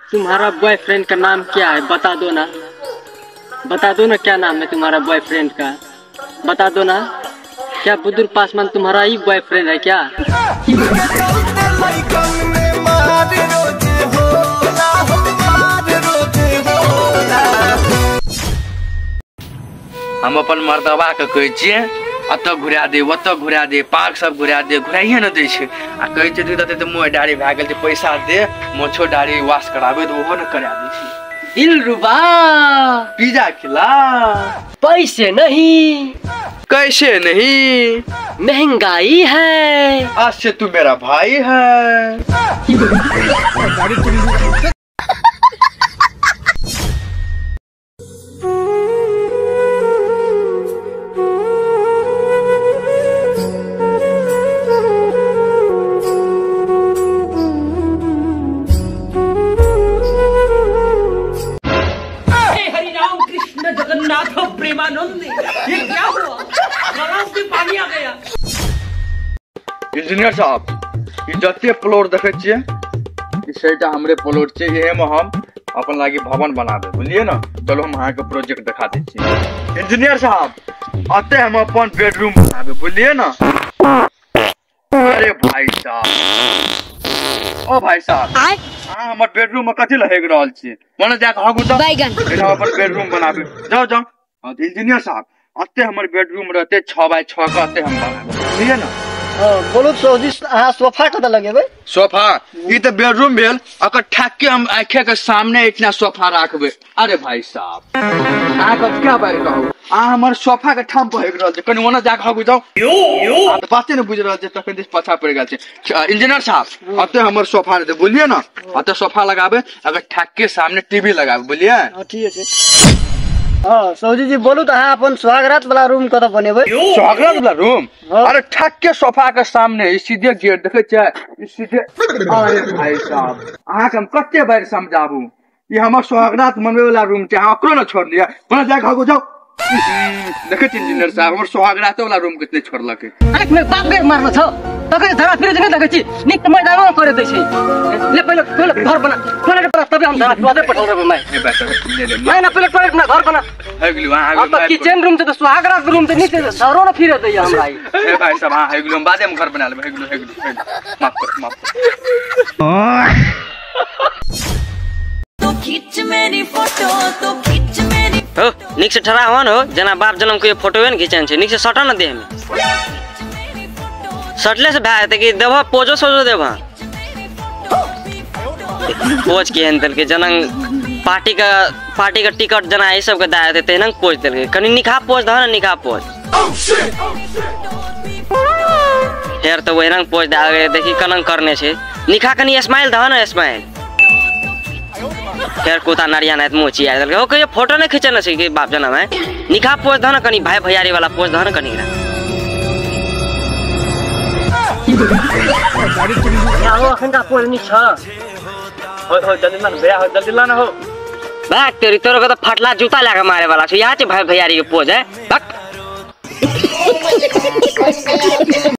तुम्हारा बॉयफ्रेंड का नाम क्या है बता दो ना, बता दो ना क्या नाम है तुम्हारा बॉयफ्रेंड का, बता दो ना। क्या बुजुर्ग पासवान तुम्हारा ही बॉयफ्रेंड है क्या? हम अपन मर्दबा के कहै छियै अतऽ घुरा दे ओतऽ घुरा दे, पार्क सब घुरा दे, घुराइए न दै छै। आ कहै छै तऽ तऽ मुँह दाढ़ी भए गेल छै, पैसा दे मोछो दाढ़ी वाश कराबै तऽ ओहो न करा दै छै। दिल रुबा पिज्जा खिला, पैसे नहीं, कैसे नहीं, महंगाई है, आज से तू मेरा भाई है। ये क्या हुआ? गलाव में पानी आ गया। इंजीनियर साहब, ई जते प्लॉट देखे छियै ई सहीटा हमरे प्लॉट छै, इहे में हम अपन लागी भवन बनाबे, बुझलियै ना। चलो हम अहाँ के प्रोजेक्ट देखा दै छी। इंजीनियर साहब, अते हम अपन बेडरूम बनाबे, बुझलियै ना। अरे भाई साहब, ओ भाई साहब, अहाँ हमर बेडरूम में कथी लहेग रहल छी? मने जाके हगू तऽ बैगन। हम अपन बेडरूम बनाबे, जाओ जाओ। हाँ तो इंजीनियर साहब, अते हमर बेडरूम रहते 6 बाय 6 के, अते हम बनाबे, बुझलियै ना। बोलू सौजी, अहाँ सोफा कतऽ लगेबै? सोफा ई तऽ बेडरूम भेल, अकर ठाक के हम आँखे के सामने इतना सोफा राखबै। अरे भाई साहब, अहाँ के क्या बार कहू, अहाँ हमर सोफा के ठाम पर हेग रहल छै, कनि ओना जाके हगू जाउ। तऽ बाते ने बुझि रहल छै, तखन दिस पाछा पड़ि गेल छै। इंजीनियर साहब, अते हमर सोफा रहतै, बुझलियै ना। अते सोफा लगाबै, अगर ठाक के सामने टीवी लगाबै, बुझलियै। ठीक छै। हाँ सौजी जी, बोलू तऽ अहाँ अपन सुहागरात वाला रूम कतऽ बनेबै? सुहागरात वाला रूम? अरे ठाक के सोफा के सामने सीधे गेट देखे छियै, सीधे। अरे भाई साहब, अहाँ के हम कते बार समझाबू, ई हमर सुहागरात मनबै वाला रूम छै, अहाँ ओकरो न छोड़लियै, बना जाके हगू जाउ। देखे छी इंजीनियर साहब, हमर सुहागरात वाला रूम के नहि छोड़लकै। आँख में बाप गे मारलो छौ, तखन धरा फिरे नहि देखै छी, नीक मैदानो करे दै छै। ले पहिले पहिले घर बना, टॉयलेट बना, तबे हम धरा फिरे पठल रहबै। मैं मैं ना पहिले टॉयलेट बना, घर बना। है गेलु अहाँ, अब तऽ किचन रूम छै तऽ सुहागरात रूम तऽ नीचे धरो न फिरे दैया हमरा। हे भाई साहब, अहाँ है गेलु, हम बादे में घर बना लेबै। है गेलु, है गेलु, माफ कर, माफ कर। तो खींच मेरी फोटो, तो खींच मेरी। हो नीक से ठड़ा हो न हो, जना बाप जनम के फोटो ने घिचन छै, नीक से सटा न देह में। सटले से भए जेतै कि देबह पोजो सोजो देबह? पोज केहन देलकै, जना पार्टी के टिकट जना एहि सबके दए देतै तेहन पोज देलकै। कनि निखा पोज दह ने, निखा पोज। फेर तऽ ओहिना पोज दए गेलै, देखी कनंग करने छै। निखा कनि स्माइल दह ने, स्माइल। फेर कुत्ता नरिया नाहित मुँह चिया देलकै। हो कहियो फोटो नहि खिचने छै कि बाप जनम है? निखा पोज दह ने कनि, भाई भैयारी वाला पोज दह ने कनि। भाग तेरी, तोरो के तऽ फटला जूता लए के मारे वाला छौ। यहाँ छै भाई भैयारी के पोज है। भाग।